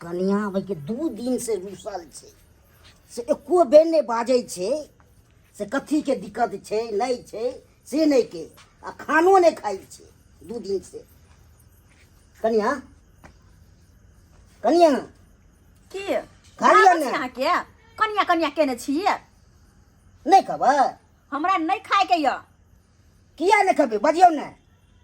कनिया आबैके 2 दिन से रूसल छै, से एको बेर नहि बाजै छै से कथीके दिक्कत छै, नहि छै से नहि के आ खानो नहि खाइ छै 2 दिन से। कनिया, कनिया। की? खा लिअ भागल ने। छी अहाँके कनिया कनिया केने छियै। नहि खेबै? हमरा नहि खायके यऽ। किया नहि खेबै? बजियौ ने।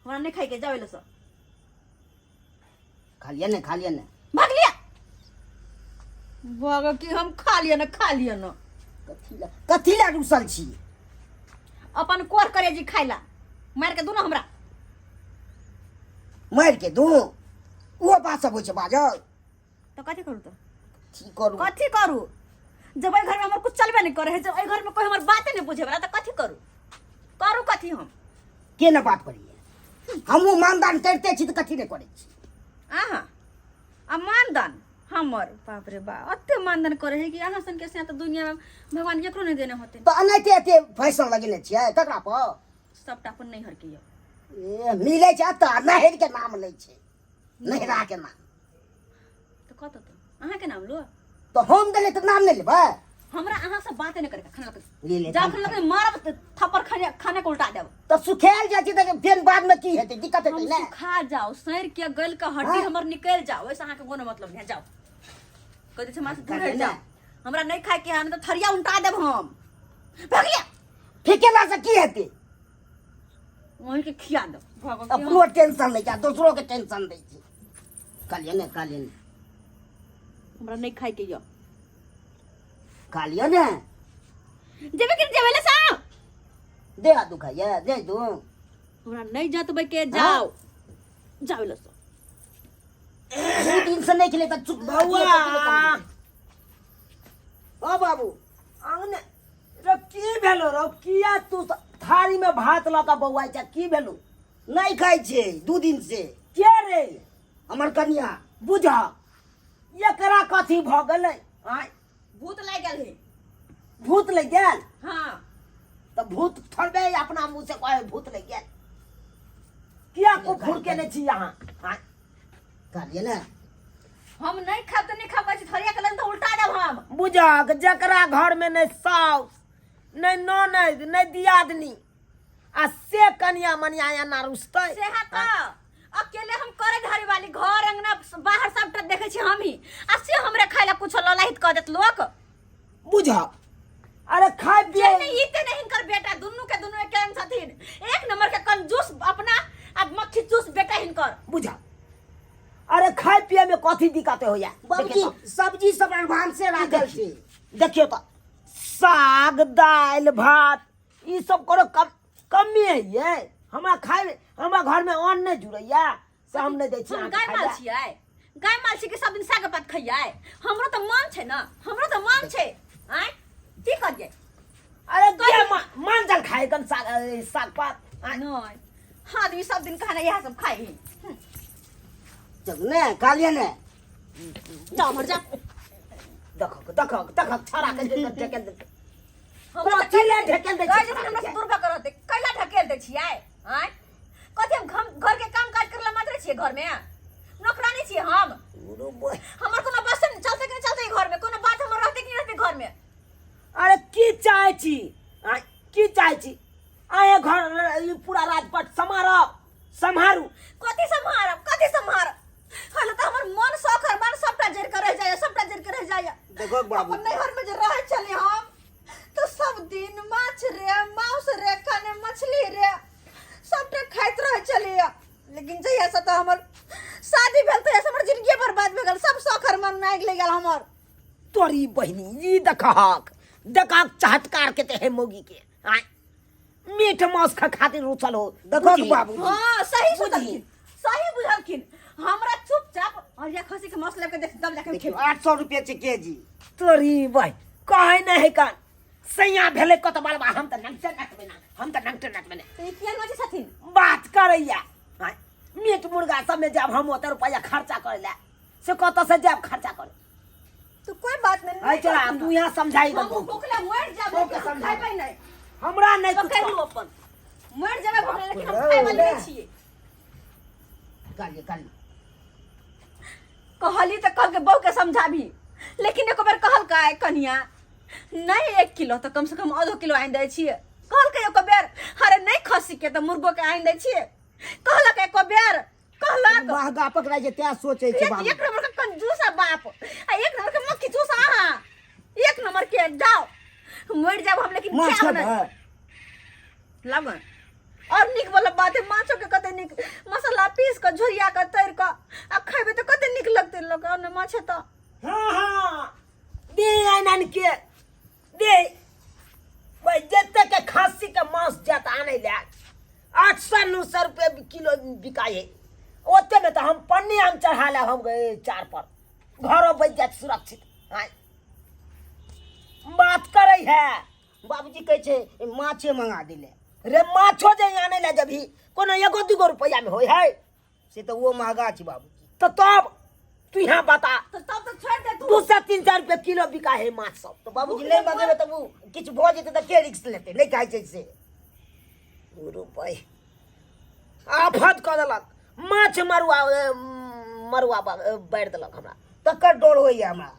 हमरा नहि खायके, जाउ एलसँ। खा लिअ ने, खा लिअ ने। भाग लिअ, भाग कि हम खा लिअ ने, खा लिअ ने। कथी लए, कथी लए रूसल छी? अपन कोर करेजी खाय ला मारि के दू ने हमरा। मारि के दू? ओहो बात सब होइ छै बाजल? तऽ कथी करू तऽ? की करू? कथी करू? जब एहि घरमे हमर कुछ चलबे नहि करे है, जब एहि घरमे कोई हमर बाते नहि बुझे वाला, तऽ कथी करू? करू कथी हम? के ने बात करिए? हमहूँ मानदान करिते छी तऽ कथी नहि करै छी? अहाँ आ मानदान हमर, बाप रे बा, ओते मानदान करे है कि अहाँ सनके से तऽ दुनिया में भगवान केकरो नहि देने होते। तऽ एनाहिते एते फैशन लगेने छियै ककरा पर? सबटा अपन नैहर के यऽ। ए, मिलै छै तऽ नहर के नाम लै छै, नहरा के नाम। तऽ कतऽ तऽ अहाँके नाम लो। तऽ हम देले तऽ नाम नहि लेबै? हमरा अहाँ से बाते नहि करे, खाना लऽ ले ले। जा, खाना लऽ के मारब तऽ थप्पड़ खाने खाने के उल्टा देब। तऽ सुखायल जाइ छै तऽ फेर बादमे की हेतै? दिक्कत हम हेतै ने? सुखा जाओ, सड़ के गल के हड्डी हाँ? हमर निकल जाओ, ओहिसँ अहाँके कोनो मतलब नहि। जाओ, कह दै छै हमरा से दूर हटि ने। जाओ, हमरा नहि खाय के है, नहि तऽ थरिया उल्टा देब हम। भगिया। फेकेला से की हेतै? वहीं के खिया देब भगवान। अपनो टेंशन लै छै आ दोसरो के टेंशन दै छै। कहलियै ने, कहलियै ने। हमरा नहि खाय के यऽ। खा लिअ ने। जेबे कि जेबे ले साहब? देह हाथ दुखाइए दे दू। हमरा नहि जतबै के, जाओ जाओ ले सब। 2 दिन से नहि खेले तऽ चुप। बौआ। ओ बाबू। अंगने रे, की भेलो रौ? किया तू थारी में भात लऽ कऽ बौआइ छ? की भेलो? नहि खाइ छै 2 दिन से। के रे? हमर कनिया। बुझ, एकरा कथी भऽ गेलै आँय? भूत लागि गेल है। भूत लागि गेल? हाँ। तऽ भूत थोड़बे अपना मुँह से कहे भूत लागि गेल। किया कुफुर केने छी अहाँ आँय? कहलियै ने। हम नहीं खाब तऽ नहीं खाब, कहै छी थरिया के लग तऽ उल्टा देब हम। बुझक, जकरा घर में नहि साउस, नहि ननैद, नहि दियादनी, आ से कनिया मनिया एना रुसतै? सेहा तऽ अकेले हम करे धरे वाली, घर अंगना बाहर सबटा देखै छी हम ही, आ से हमरे खाय ला कुछ ललाहित कऽ देत लोक। बुझ, अरे खाय जे पिए नहीं ई ते नहीं हिनकर बेटा, दुनू के दुनू एक रंग छथिन, एक नंबर के कंजूस अपना आ मक्खी चूस बेटा हिनकर। बुझ, अरे खाय पिए में कथी दिक्कत होइया? बाबूजी, सब्जी सब एडवांस से राखल छै। देखियौ तऽ, साग दालि भात ई सब कोनो कम कमी है ये? हमरा खाय, हमरा घर में अन्न नहि जुड़ैया से हम नहि दै छी हम अहाँके गाय खाय माल लए? छियै? गाय माल छी कि सब दिन साग पात खइयै? हमरो तऽ मन छै ने, हमरो तऽ मन छै। आँय, की करियै? अरे के मान जाल खाए कन साग, साग पात आँय? नहि, आदमी सब दिन खाना इएह सब खाइ है। चलू ने, खा लिअ ने। जाओ मर जा। देखो देखो देखो, छड़ा के जे ढकेल दे। हमरा तऽ कथी लए ढकेल दै कहै छै? छथिन हमरा से दूर भऽ कऽ रहतै, कैला ढकेल दै छियै? आँय, कथी हम घर के काम काज करला मात्र छियै? घर में नौकरानी छियै हम? हमर कोनो बस चलतै कि नहि चलतै घर में? कोनो बात हमर रहतै कि नहि रहतै घर में? अरे की चाहै छी आँय? की चाहै छी? आए घर ई पूरा राजपाट समारब, सम्हारू। कथी सम्हारब? कथी सम्हारब? हले तऽ हमर मन शौक हर मन सबटा जरि के रहि जाइए, सबटा जरि के रहि जाइए। देखो बाबू। अपन नैहर में जे रहै छली हम तऽ सब दिन माछ रे, मांस रे, कने मछली रे, सबटा खाइत रहै छलियै। लेकिन जहिया से तऽ हमर शादी भेल, तहिया से हमर जिंदगी बर्बाद भऽ गेल। सब शौक हर मन में आगि लागि गेल हमर। तोरी बहिनी, ई देखहक देखहक, चहटकार के ते है मौगी के आय, मीट मांस खा खातिर रुचल हो। देखो बुझी। बाबू। हाँ, सही बुझी। सोचलखिन, सही बुझलखिन। हमरा चुपचाप और या खसी के मांस लेके देख, तब जाके हम देखियौ, खेबै। 800 रुपये छै केजी। तोरी बहिन, कहै नहि है कान सैया भेलै कत बलबा। हम तऽ नंगटे नचबै ना, हम तऽ नंगटे नचबै ना। तऽ ई किया नचै छथिन? बात करैया आँय, मीट मुर्गा सबमे जायब हम ओते रुपैआ खर्चा करै लए, से कतऽ से जायब खर्चा करे? तो कोई बात नहीं। अरे चला, तू यहाँ समझाई। हम भूखले मर जाब, ओके, लेकिन हम समझाई। खेबै नहीं। हमरा नहीं कुछ पकड़ लू अपन, मर जेबै भूखले, लेकिन हम खाय वाली नहीं छियै। कालिए, कालिए। कहली तऽ कहलकै बहू के समझाबी लेकिन एको बेर कहलकै कनिया नहि एक किलो तऽ कम से कम आधो किलो आनि दै छियै कहलकै एको बेर अरे नहि खसी के तऽ मुर्गो के आनि दै छियै कहलक एको बेर कहलक महगा पकड़ाइ छै तैं सोचै छै एक बाबू एक नंबर के कंजूस है बाप आ एक नंबर के मक्खी चूस अहाँ एक नंबर के जाओ मर जाब हम लेकिन माछ खायब नहि खेबै लगन और नीक वाला बात है माछो के कते नीक मसाला पीस के झोरिया के तर के आ खेबे तऽ कते नीक लगते लोग और ने माछ तऽ हाँ हाँ दे आनन के दे भाई जते के खांसी के मांस जात आने ले 800 900 रुपये किलो बिकाए है ओते में तो हम पन्नी आम चढ़ा ले हम गए चार पर घरो बच जात सुरक्षित आय बात करे है बाबूजी कहै छै माछे मंगा दिले रे माछो जे आने ले जबही कोनो एगो दूगो रुपया में होय है से तऽ ओ महगा छै बाबूजी तो तब तू यहाँ बता तो तब तो छोड़ दे तू 200 300 रुपये किलो बिका है माछ सब तऽ बाबूजी नहि मंगेबै तऽ ओ किछु भऽ जेतै तऽ के रिक्स लेतै नहि खाइ छै से रुपये आफत कऽ देलक माछ मरुआ मरुआ बारि देलक हमरा तकर डर होइए हमरा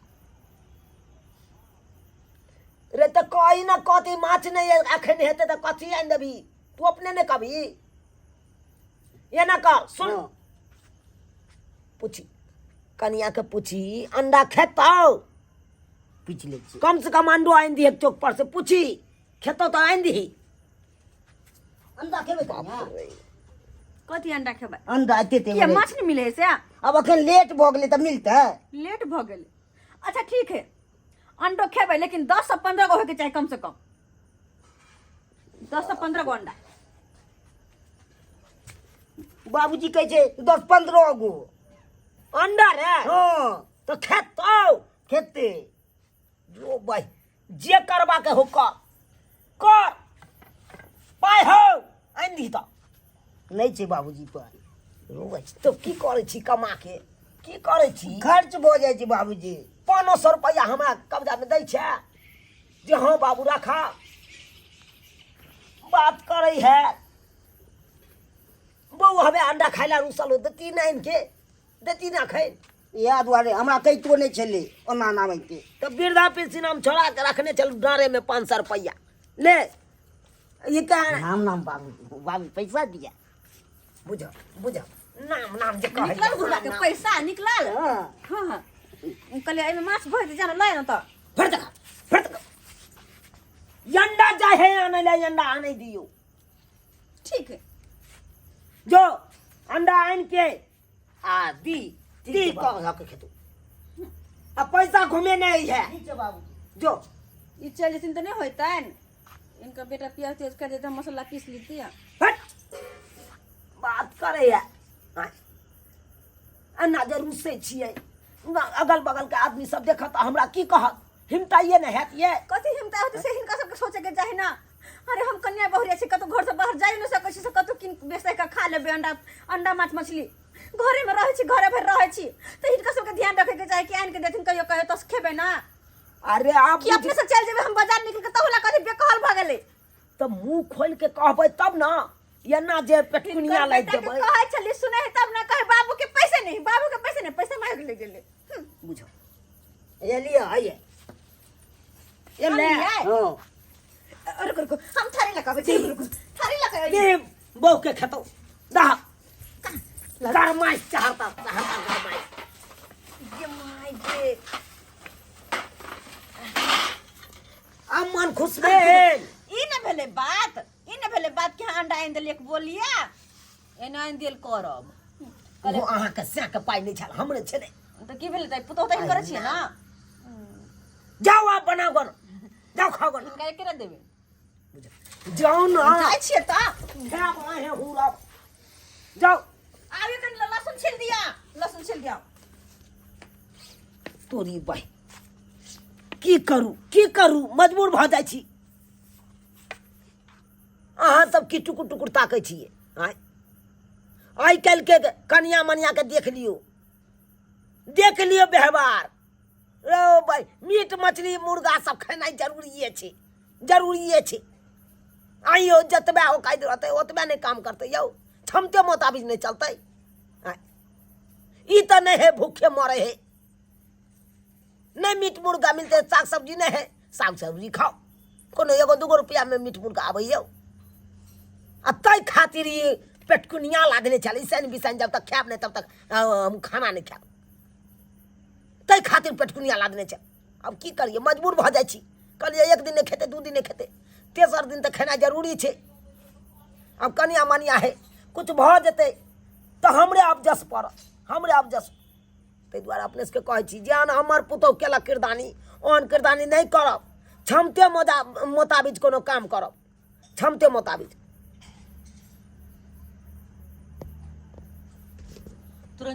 रे तऽ कही ना कथी माछ नहि अखन हेतै तऽ कथी आनि देबही तू अपने नहि कहबही एना कह सुन हाँ। पूछी कनिया के पूछी अंडा खेतौ पूछि लै छियै कम से कम अंडो आनि दिहे चौक पर से पूछी खेतौ तऽ आनि दिही अंडा खेबै कनिया कथी अंडा खेबै अंडा एते एते किया माछ नहि मिले है से आब अखन लेट भऽ गेलै तऽ मिलतै लेट भऽ गेलै अच्छा ठीक है अंडो खेबै लेकिन 10 से 15 गो होयके चाही कम से कम 10 से 15 गो अंडा बाबूजी कहै छै 10 15 गो अंडा रे हँ तऽ खेतौ खेतै जो भाई जे करबा के हो कर कर पाइ हो आनि दिही तऽ नहि छै बाबूजी पर रोबै छी तऽ की करै छी कमा के की करै छी खर्च भऽ जाइ छै बाबूजी 500 रुपैआ हमरा कब्जामे दै छै जे हँ बाबू राखा बात करै है बौ हमे अंडा खाइ ला रुसल हो देती ना इनके देती ना खै इएह दुआरे हमरा कहितो नहि छलै ओना आनाबैके तऽ वृद्धा पेंशन हम छोड़ा के रखने चलू डाँरे में 500 रुपैआ ले ये क्या नाम नाम बाबू बाबू पैसा दिया बुझ बुझ नाम नाम जे कहै निकलल बुढ़वा के पैसा निकलल हाँ हाँ हाँ कहलियै एहिमे माछ भरि दे जानो लय ने तऽ फिर देखा फिर देखा अंडा जाए है आने ले अंडा आने दियो ठीक है जो अंडा आन के आ दी ठीक दी छै बाबू। कह के खेतू आ पैसा घूमे नहीं है ठीक छै बाबूजी जो ई चलि जेथिन तऽ नहि होइतनि इनका बेटा प्याज त्याज काटि देते मसाला पीस लीती हट बात करे है आँय। एना जे रुसै छियै अगल बगल के आदमी सब देखत तऽ हमरा की कहत हिमताइए ने हैत ये कथी हिमता होतै से हिनका सबके सोचेके चाही ना अरे हम कन्या बहुरिया छी कतौ घर से बाहर जाइ नहि सकै छी से कतौ कीन बेच के खा लेबै अंडा अंडा माछ मछली घरे में रहै छी घरे भरि रहै छी तऽ हिनका सबके ध्यान रखे के चाही कि आनि के देथिन कहियो कहियो तऽ खेबै ना अरे आप कि अपने से चलि जेबै हम बाजार निकल के तहुला कथी बेकहल भऽ गेलै तऽ मुंह खोल के कहबै तब ना एना जे पेटकुनिया लागि बेटा के देबै कहै छली सुनै है तब ना कहै बाबू के पैसे नहीं बाबू के पैसे नहीं पैसा मांगि ले गेलै बुझो ये लिअ आइए ये ले आनलियै? हाँ रुको रुको हम थारी लगाबै छी रुको थारी लगाबै दे बहू के खेतौ दह गरमाइश चढ़ता चढ़ता गरमाइश गे my गे आ मन खुश भेल ई ने भेलै बात ई ने भेलै बात कि अहाँ अंडा आनि देलियै बोलिया एना आनि देल करब ओहो अहाँके सएके पाइ नहि छल हमरे छलै तऽ की भेलै तऽ पुतोहु तऽ करै छियै ने जाउ आब बनाउ गन जाउ खाउ गन हिनका केना देबै जाउ ने जाइ छियै तऽ खायब अहें हुरब जाउ आबे कनि लहसुन छिल दिया लहसुन छिल दिया तोरी बाइ की करू की करू मजबूर भऽ जाइ छी अहाँ सब की टुकुर टुकुर ताकै छियै आँय आइ काल्हिके कनिया मनियाके देख लियौ देख लियौ व्यवहार रौ भाइ मीट मछली मुर्गा सब खेनाइ जरूरिए छै जरूरिए छै आइयो जतबे औकाति रहतै ओतबे नहि काम करतै यौ क्षमते मोताबिक नहि चलतै आँय। ई तऽ नहि है भूखे मरे है। नहि मीट मुर्गा मिलतै, साग सब्जी नहि है, साग सब्जी खाओ। कोनो एगो दूगो रुपैआमे मीट मुर्गा आबैए। आ ताहि खातिर ई पेटकुनिया लादने छल, ईसन बिसन जब तक खायब नहि तब तक हम खाना नहि खायब, ताहि खातिर पेटकुनिया लादने छल। आब की करियै, मजबूर भऽ जाइ छी। कहलियै एक दिन नहि खेतै, 2 दिन नहि खेतै, तेसर दिन तऽ खेनाइ जरूरी छै। आब कनिया मनिया है, किछु भऽ जेतै तऽ हमरे अबजस पड़त, हमरे अबजस। ताहि दुआरे अपने सबके कहै छी, जेहन हमर पुतहु केलक किरदानी ओहन किरदानी नहि करब। क्षमते मोताबिक कोनो काम करब, क्षमते मोताबिक।